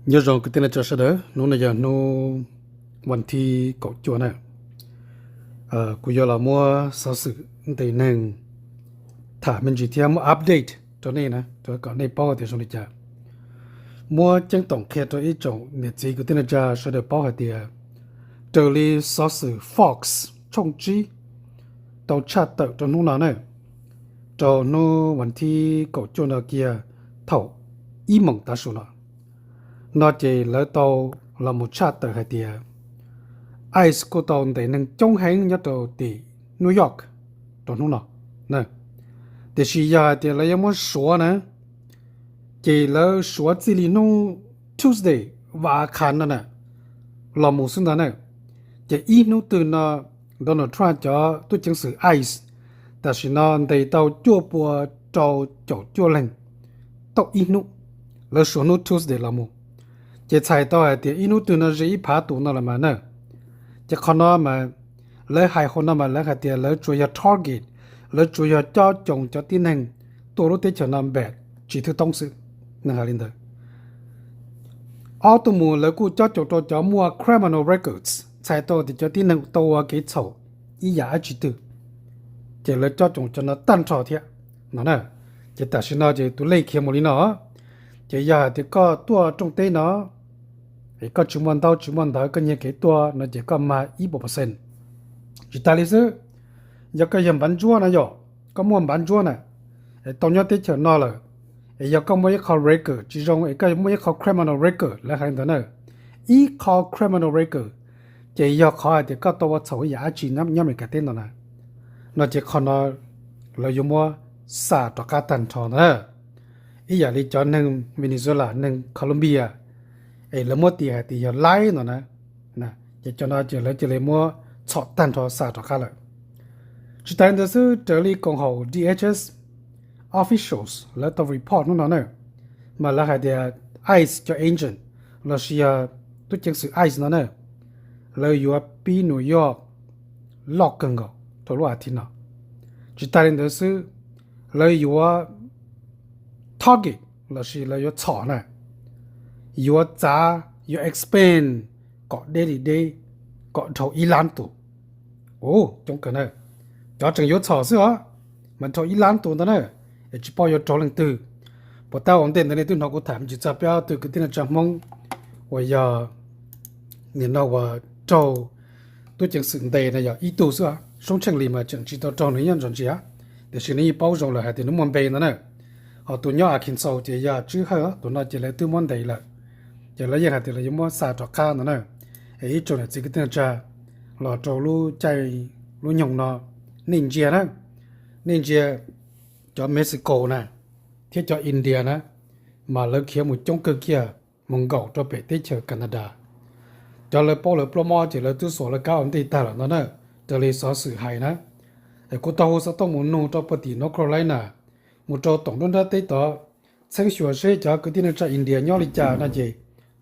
Nyob zoo kwv tij neej tsa sawv daws, hnub no yog hnub vas thib kaum cuaj na. Kuv yuav los muab xov xwm ntes neeg tham me ntsis thiab muab update rau nej na, rau kom nej paub hais tias zoo li cas. Muab ceeb toom qhia rau ib tsoom niam txiv kwv tij neej tsa sawv daws paub hais tias raws li xov xwm Fox tshooj tsib tau tshaj tawm rau hnub no na, rau hnub vas thib kaum cuaj no kiag thaum ib moos tav su no, no ces lawv tau los mus tshaj tawm hais tias ICE kuj tau ntes neeg coob heev nyob rau tim New York rau hnub no. Tiam sis yog hais tias lawv yuav muab suav na, ces lawv suav txij li hnub Tuesday, vas khav no na, los mus xwb ntag na. Ces ib hnub twg no Donald Trump cov tub ceev xwm ICE tam sim no ntes tau cuaj pua rau caum cuaj leeg tau ib hnub, lawv suav hnub Tuesday los mus. Ces txhais tau hais tias ib hnub twg no ze ib phav tus no los mas na. Ces qhov no mas lawv hais hauv no mas lawv hais tias lawv tsuas yog target, lawv tsuas yog cob coos cov tib neeg tuaj lub teb chaws no npam tsis thwj toob xwb, neeg hais li ntawd. Ob tuaj mus lawv kuj cob coos rau cov muaj criminal records, txhais tau tias cov tib neeg tau ua kev txhaum ib yam dab tsi twg, ces lawv cob coos cov no tag nrho thiab no na. Ces tam sim no ces tus lej khiav mus li no, ces yog hais tias koj tuaj rooj teb no es koj tsis muaj ntaub tsis muaj ntawv, koj nyiag kev tuaj no ces koj mag ib puas percent. Tsis tas li xwb, yog koj yog npav ntsuab no, yog koj muaj npav ntsuab na, es tau nyob teb chaws no lawm, es yog koj muaj ib qho record tsis zoo es koj muaj ib qho criminal record, lawv hais li ntawd na, ib qho criminal record, ces yog qhov hais tias koj tau ua txhaum ib yam dab tsi nyob Amelikas teb no na, no ces qhov no lawv yuav muab xa rov qab tag nrho ntag na. Ib yam li cov neeg Venezuela, neeg Colombia, es lawv muab tis hais tias yog laib no na, ces cov no ces lawv cia li muab txhom tag nrho xa rov qab lawm. Tsis tas li ntawd xwb, raws li koom haum DHS officials lawv tau report hnub no na, mas lawv hais tias ICE cov agent lossis yog tub ceev xwm ICE no na, lawv yuav pib New York loj kawg nkaus rau lub as thiv no. Tsis tas li ntawd xwb, lawv yuav target lossis lawv yuav txhom na, yuav txav, yuav expand kom deb li deb, kom dhau ib lab tus. Coob kawg na, cov tseem yuav txhom xwb os, mas dhau ib lab tus ntawd na, es tsis paub yuav raug leej twg. Puas tab ua ntej ntawd nej twb hnov kuv tham me ntsis txog peb ob tug kwv tij neej tsa Hmoob uas yog nim no uas raug tub ceev xwm ntes na, yog ib tug xwb, Soob Tsheej Lis mas tseem tsis tau raug nws nyob ntsos ntsia, tiam sis nws yeej paub zoo lawm hais tias nws muaj npe ntawd na. Ho tus nyob Arkansas ces yog Tswb Hawj, tus no ces lawv twb muab ntes lawm. Ces lawv yeej hais tias lawv yuav muab xa rov qab ntawd na. Es ib tsoom niam txiv kwv tij neej tsa los rau lub caij lub nyoog no, nej ntsia na, nej ntsia cov Mexico na thiab cov India na, mas lawv khiav mus coob kawg kiag mus nkaum rau pem teb chaws Canada. Cov lawv paub lawv pluab mob ces lawv twb xuas lawv kab ua ntej tag lawm no na, raws li xov xwm hais na. Es kuv tau hu xov tooj mus nug rau puag tim North Carolina, mus rau toom nruab nrab teb tod, txheeb xyuas seb cov kwv tij neej tsa India nyob li cas no ces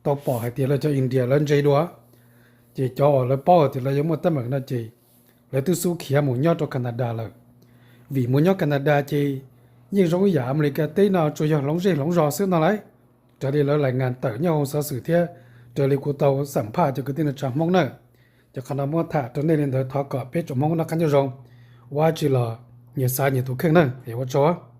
tau pom hais tias lawv cov India lawv ntse dua. Ces cov uas lawv paub hais tias lawv yuav muaj teeb meem no ces lawv twb xub khiav mus nyob rau Canada lawm. Vim mus nyob Canada ces yeej zoo ib yam Amelikas teb no, tsuas yog hloov zej hloov zos xwb no lauj. Raws li lawv lais ngas tawm nyob hauv xov xwm thiab raws li kuv tau xam phaj cov kwv tij neej tsa Hmoob na. Ces qhov no muab tham rau nej li ntawd, thov kom peb tsoom Hmoob noj qab nyob zoo, ua dab tsi los nyias xav nyias tus kheej na, es ua tsaug.